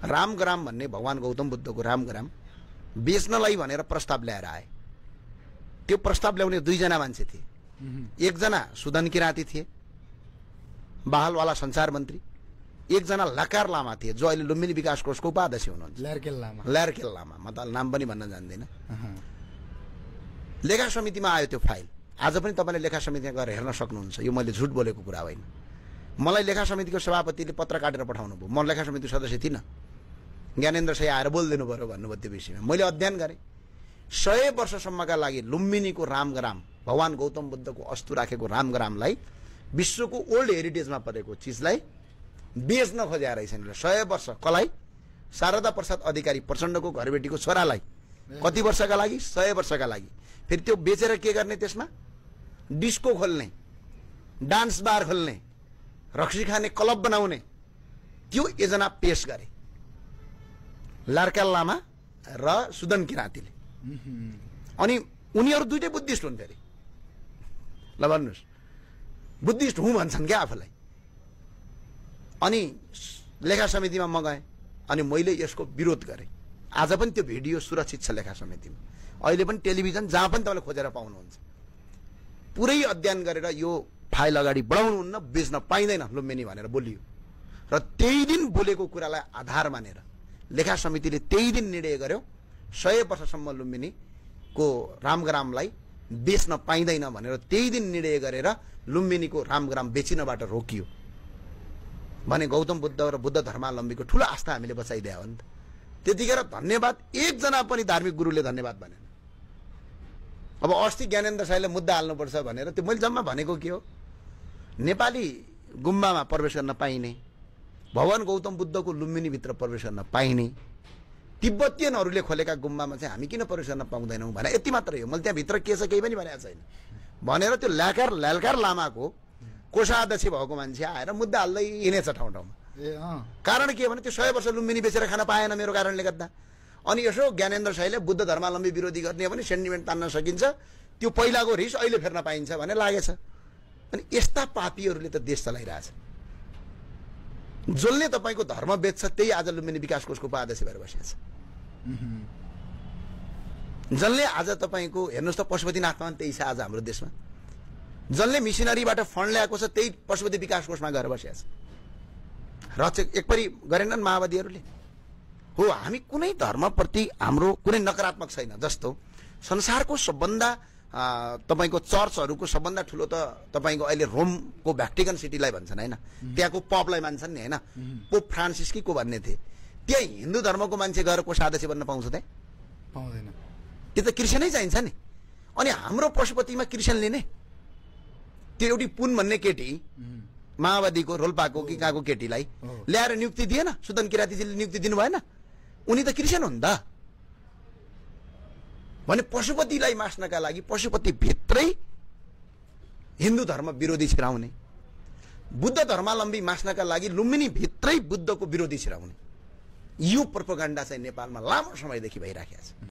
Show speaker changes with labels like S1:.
S1: रामग्राम भन्ने भगवान गौतम बुद्धको रामग्राम बेच्नलाई भनेर प्रस्ताव ल्याएर आए। त्यो प्रस्ताव ल्याउने दुईजना मान्छे थिए। एकजना सुदन किराँती थिए, बहालवाला सञ्चार मन्त्री। एकजना लकार लामा थिए जो अहिले लुम्बिनी विकास कोषको उपाध्यक्ष हुनुहुन्छ। ल्यारकेल लामा, म त नाम पनि भन्न जान्दिनँ। लेखा समितिमा आयो त्यो फाइल। आज पनि तपाईँले लेखा समितिमा गएर हेर्न सक्नुहुन्छ। यो मैले झुट बोलेको कुरा होइन। मलाई लेखा समितिको सभापतिले पत्र काटेर पठाउनु भयो। म लेखा समितिको सदस्य थिइनँ। ज्ञानेन्द्र साई आएर बोलिदिनु पर्यो भन्नुभयो त्यो विषयमा। मैले अध्ययन गरेँ। 100 वर्षसम्मका लागि लुम्बिनीको रामग्राम, भगवान गौतम बुद्धको अस्तु राखेको रामग्रामलाई, विश्वको ओल्ड हेरिटेजमा परेको चिजलाई बेच्न खोजेर रहेछन्। 100 वर्ष कसलाई? शारदा प्रसाद अधिकारी प्रचण्डको घरबेटीको छोरालाई। कति वर्षका लागि? 100 वर्षका लागि। फेरि त्यो बेचेर के गर्ने? त्यसमा डिस्को खोल्ने, डान्स बार खोल्ने, रक्सी खाने क्लब बनाउने त्यो योजना पेश गरे लार्काल लामा र सुदन किराँतीले। अनि उनीहरू दुईटै बुद्धिस्ट हुन्। फेरि ल भन्नुहोस्, बुद्धिस्ट हुँ भन्छन् क्या आफूलाई। अनि लेखा समितिमा म गएँ अनि मैले यसको विरोध गरेँ। आज पनि त्यो भिडियो सुरक्षित छ लेखा समितिमा। अहिले पनि टेलिभिजन जहाँ पनि तपाईँले खोजेर पाउनुहुन्छ। पुरै अध्ययन गरेर यो फाइल अगाडि बढाउनुहुन्न, बेच्न पाइँदैन लुम्बिनी भनेर बोलियो। र त्यही दिन बोलेको कुरालाई आधार मानेर लेखा समितिले त्यही दिन निर्णय गर्यो 100 वर्षसम्म लुम्बिनीको रामग्रामलाई बेच्न पाइँदैन भनेर त्यही दिन निर्णय गरेर लुम्बिनीको रामग्राम बेचिनबाट रोकियो भने गौतम बुद्ध र बुद्ध धर्मावलम्बीको ठुलो आस्था हामीले बचाइदियो हो नि त। त्यतिखेर धन्यवाद एकजना पनि धार्मिक गुरुले धन्यवाद भनेन। अब अस्ति ज्ञानेन्द्र साईले मुद्दा हाल्नुपर्छ भनेर त्यो मैले जम्मा भनेको के हो? नेपाली गुम्बामा प्रवेश गर्न पाइने, भगवान गौतम बुद्धको लुम्बिनीभित्र प्रवेश गर्न पाइने, तिब्बतीयनहरूले खोलेका गुम्बामा चाहिँ हामी किन प्रवेश गर्न पाउँदैनौँ भने यति मात्रै हो। मैले त्यहाँभित्र के छ केही पनि भनेको छैन भनेर त्यो ल्यालकार लामाको कोषाध्यक्ष भएको मान्छे आएर मुद्दा हाल्दै हिँडेछ ठाउँ ठाउँमा। कारण के भने त्यो 100 वर्ष लुम्बिनी बेचेर खान पाएन मेरो कारणले गर्दा। अनि यसो ज्ञानेन्द्र साईले बुद्ध धर्मावलम्बी विरोधी गर्ने भने सेन्टिमेन्ट तान्न सकिन्छ, त्यो पहिलाको रिस अहिले फेर्न पाइन्छ भने लागेछ। अनि यस्ता पापीहरूले त देश चलाइरहेछ। जसले तपाईँको धर्म बेच्छ त्यही आज लुम्बिनी विकास कोषको उपाध्यक्ष भएर बसेको छ। जसले आज तपाईँको हेर्नुहोस् त पशुपतिनाथमा त्यही छ आज हाम्रो देशमा। जसले मिसनरीबाट फन्ड ल्याएको छ त्यही पशुपति विकास कोषमा गएर बसेको छ। र चाहिँ एकपरि गरेनन् माओवादीहरूले। हो, हामी कुनै धर्मप्रति हाम्रो कुनै नकारात्मक छैन। जस्तो संसारको सबभन्दा तपाईँको चर्चहरूको सबभन्दा ठुलो त तपाईँको अहिले रोमको भ्याटिकन सिटीलाई भन्छन् होइन, त्यहाँको पपलाई मान्छन् नि होइन। पोप फ्रान्सिस कि को भन्ने थिए। त्यहाँ हिन्दू धर्मको मान्छे गएर कोषाध्यक्ष बन्न पाउँछ? त्यहाँ
S2: पाउँदैन।
S1: त्यो त क्रिस्चियनै चाहिन्छ नि। अनि हाम्रो पशुपतिमा क्रिस्चियन लिने त्यो एउटी पुन भन्ने केटी माओवादीको रोल्पाको कि कहाँको केटीलाई ल्याएर नियुक्ति दिएन? सुदन किराँतीजीले नियुक्ति दिनु भएन? उनी त क्रिस्चियन हुन् त। भने पशुपतिलाई मास्नका लागि पशुपति भित्रै हिन्दू धर्म विरोधी छिराउने, बुद्ध धर्मावलम्बी मास्नका लागि लुम्बिनी भित्रै बुद्धको विरोधी छिराउने, यो प्रोपोगन्डा चाहिँ नेपालमा लामो समयदेखि भइराखेको छ।